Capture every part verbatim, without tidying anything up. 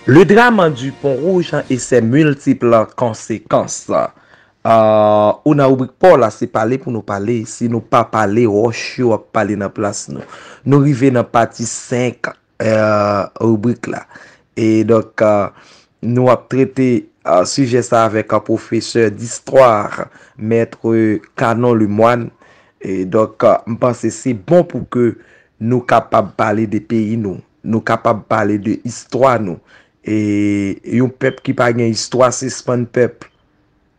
Le drame du Pont Rouge et ses multiples conséquences. Ah, ou nan ribrik pa w la, se pale pou nou pale. Si nou pa pale, wòch yo ap pale nan plas nou. Nou rive nan pati senk, eh, ribrik la. E donk, ah, nou ap trete, ah, sijè sa avèk, ah, pwofesè distwa, Mèt Canon Lemoine. E donk, ah, m panse se bon pou ke nou kapab pale de peyi nou. Nou kapab pale de istwa nou. E yon pèp ki pa gen istwa sispann pèp.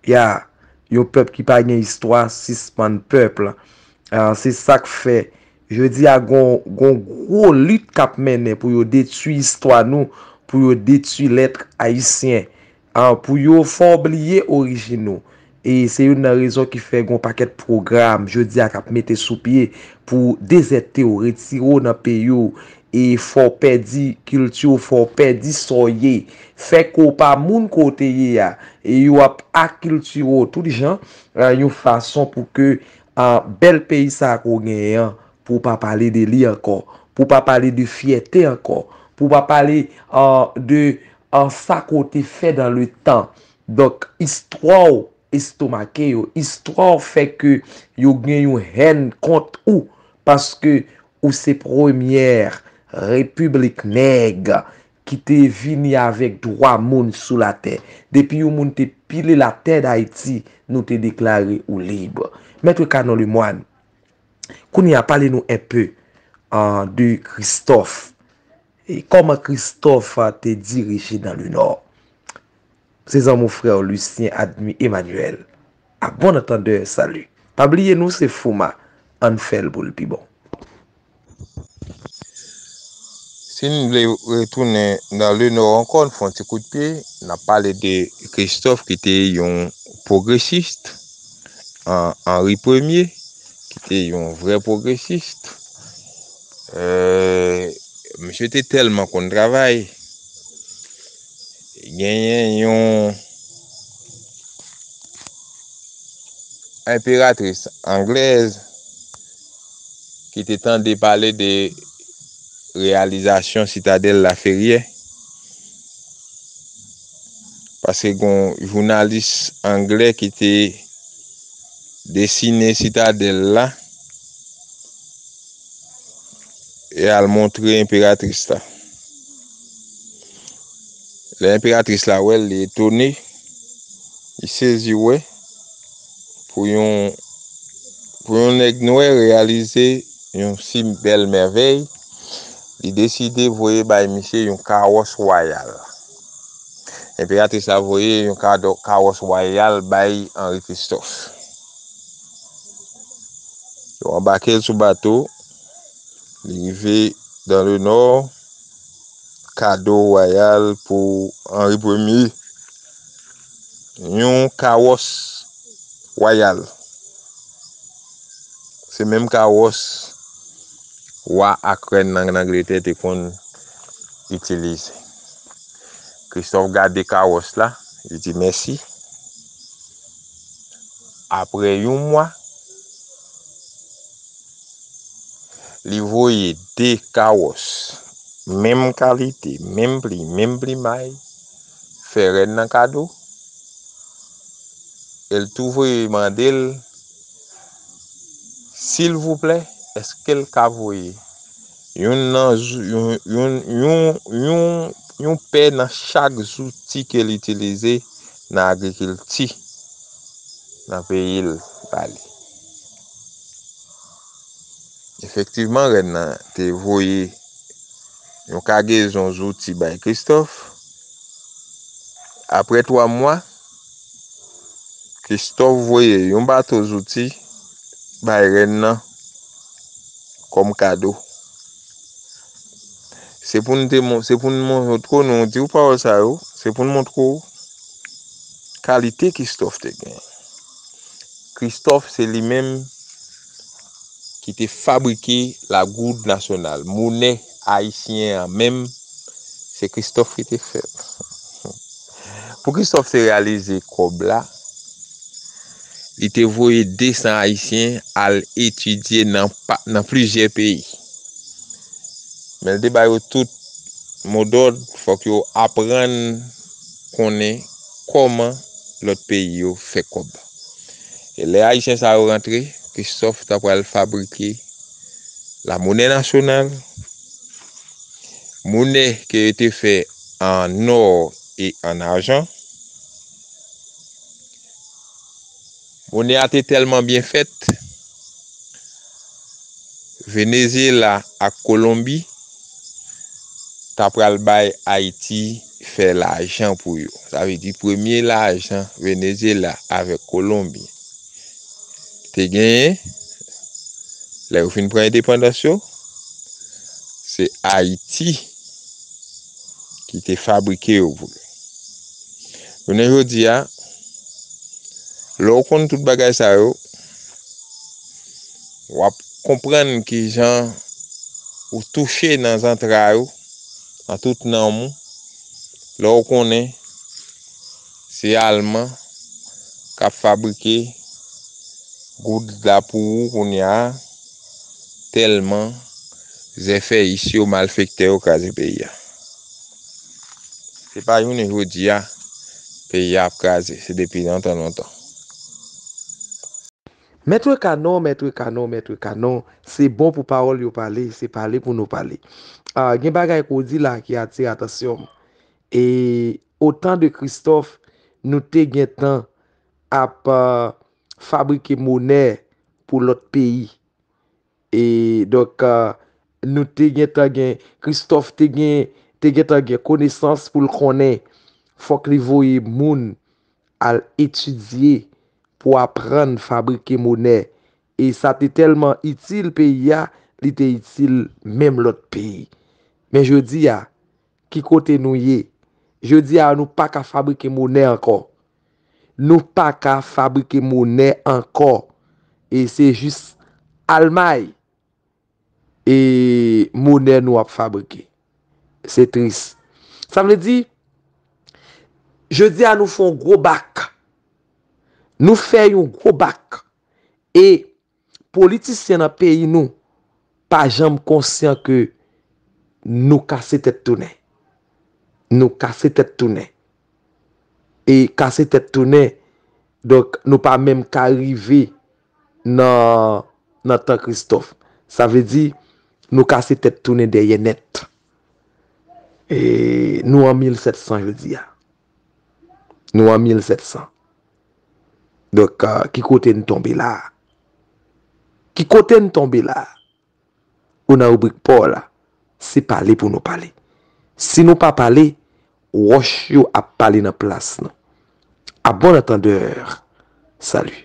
Ya, yon pèp ki pa gen istwa sispann pèp. Ah, se sa k fè, jodi a, gon, gon gwo lit k ap mennen pou yo detwi istwa nou, pou yo detwi lèt ayisyen, ah, pou yo fè w bliye orijin nou. E se youn nan rezon ki fè gon pakèt pwogram jodi a k ap mete sou pye pou dezète w, retire w nan peyi w, e fè w pèdi kilti w, fè w pèdi sa w ye, fè ke w pa moun ke w te ye a, e yo ap akiltire w tout jan, ah, yon fason pou ke, ah, bèl peyi sa a ke w genyen an, pou w pa pale de li ankò, pou w pa pale de fyète ankò, pou w pa pale, ah, de, ah, sa ke w te fè dans le temps. Donk, istwa w estomake yo, istwa w fè ke yo gen yon hèn kont ou, paske ou se premyè repiblik nèg ki te vini avèk dwa moun sou latè. Depi yon moun te pile latè Dayiti, nou te deklare ou lib. Mèt Canon Lemoine, kounye a, pale nou enpe, ah, de Christophe. E kòman Christophe, ah, te dirije dans le Nord. Se zanmi w, frè w Lucien Admi Emmanuel. A bon antandè, sali. Pa bliye nou se Fouma, ann fè l pou l pi bon. Si n vle retounen dans le Nord ankò, n fè yon ti kout pye, n ap pale de Christophe ki te yon pwogresis, an, Henri Premye, ki te yon vrè pwogresis. Euh, misye te tèlman konn travay, genyen yon enperatris anglèz ki te tande pale de reyalizasyon Sitadèl Laferyè, paske gon jounalis anglè ki te desine Sitadèl la e al montre enperatris la. Lè enperatris la wè l, li etone, li sezi wè pou yon, pou yon nèg nwè reyalize yon si bèl mèvèy, li deside voye bay misye yon kawòs wayal. Enperatris la voye yon kado, kawòs wayal bay Henri Christophe. Yo anbake l sou bato, li rive dans le Nord, kado wayal pou Henri Premye, yon kawòs wayal. Se menm kawòs wa ak rèn nan Angletè te konn itilize. Christophe gade kawòs la, li di mèsi. Apre yon mwa, li voye de kawòs, menm kalite, menm pri, menm plimay, fè rèn nan kado. E l tou voye mande l, silvouplè, èske l ka voye youn nan, yon, yon, yon, yon, yon pè nan chak zouti ke l itilize nan agrikilti nan peyi l ba li. Efektivman, rèn nan te voye yon kagezon zouti bay Christophe. Apre twa mwa, Christophe voye yon bato zouti bay rèn nan kòm kado. Se pou n te, se pou n montre w, nou di w pawòl sa yo, se pou n montre w kalite Christophe te gen. Christophe se li menm ki te fabrike lagoud nasyonal, monè ayisyen an menm, se Christophe ki te fè l. Pou Christophe te reyalize kòb la, li te voye de san ayisyen al etidye nan, nan plizyè peyi. Men l te ba yo tout modòd, fòk yo aprann konnen kòman lòt peyi yo fè kòb. E lè Ayisyen sa yo rantre, Christophe ta pral fabrike la monnaie nationale, monnaie ke yo te fè an nò e an ajan. Monnaie a te tèlman byen fèt, Venezyela ak Kolonbi ta pral bay Ayiti fè lajan pou yo. Sa vle di premye lajan Venezyela avèk Kolonbi te genyen, lè yo fin pran endepandans yo, se Ayiti ki te fabrike yo pou yo. Jounen jodi a, lè w konn tout bagay sa yo, w ap konprann kijan ou touche nan zantray ou, nan tout nanm ou, lè w konnen se Alman k ap fabrike goud la pou ou kounye a, tèlman zèfèyis yo, malfektè yo kraze peyi a. Se pa jounen jodi a peyi a ap kraze, se depi lontan, lontan. Mèt Kanon, Mèt Kanon, Mèt Kanon, se bon pou pawòl yo pale, se pale pou nou pale. Ah, gen bagay ke w di la ki atire atansyon m. E o tan de Christophe, nou te gentan ap, ah, fabrike monè pou lòt peyi. E donk, ah, nou te gentan gen, Christophe te gen, te gentan gen konesans pou l konnen fòk li voye moun al etidye pou aprann fabrike monè. E sa te tèlman itil peyi a, li te itil menm lòt peyi. Men jodi a, ki kote nou ye? Jodi a, nou pa ka fabrike monè ankò. Nou pa ka fabrike monè ankò. E se jis Almay e monè nou ap fabrike. Se tris. Sa vle di, jodi a nou fè yon gwo bak. Nou fè yon gwo bak. E politisyen nan peyi nou pa janm konsyan ke nou kase tèt tounen. Nou kase tèt tounen. E kase tèt tounen, donk, nou pa menm ka rive nan, nan tan Christophe. Sa vle di, nou kase tèt tounen dèyè nèt. E nou an mil sèt san jodi a. Nou an mil sèt san. Donk, ah, ki kote n tonbe la a? Ki kote n tonbe la a? Ou nan ribrik pa w la, se pale pou nou pale. Si nou pa pale, wòch yo ap pale nan plas nou. À bon entendeur, salut.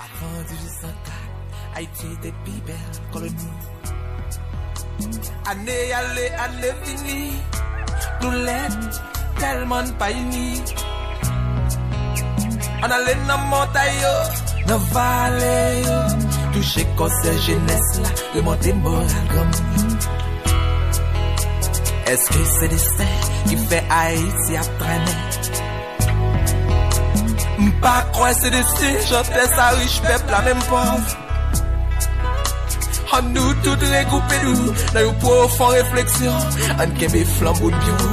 Avan dizuit san kat, Ayiti te pi bèl koloni. Ane ale, ane vini, nou lèd, tèlman n pa ini. Ann ale nan montay yo, nan vale yo, touche kò sè jenès la, remonte moral granmoun yo. Èske se desten ki fè Ayiti ap trennen? M pa kwè se desten, chantè sa rich, pèp la menm pòv. Ann nou tout regwoupe nou nan yon pwofon refleksyon. Ann kenbe flanbo n byen wo,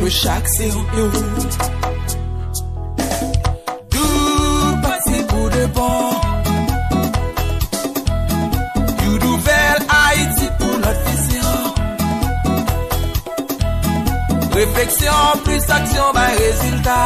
nou chak se yon ewo. Dou pati pou de bon. Yon nouvèl Ayiti pou lòt vizyon. Refleksyon plis aksyon bay rezilta.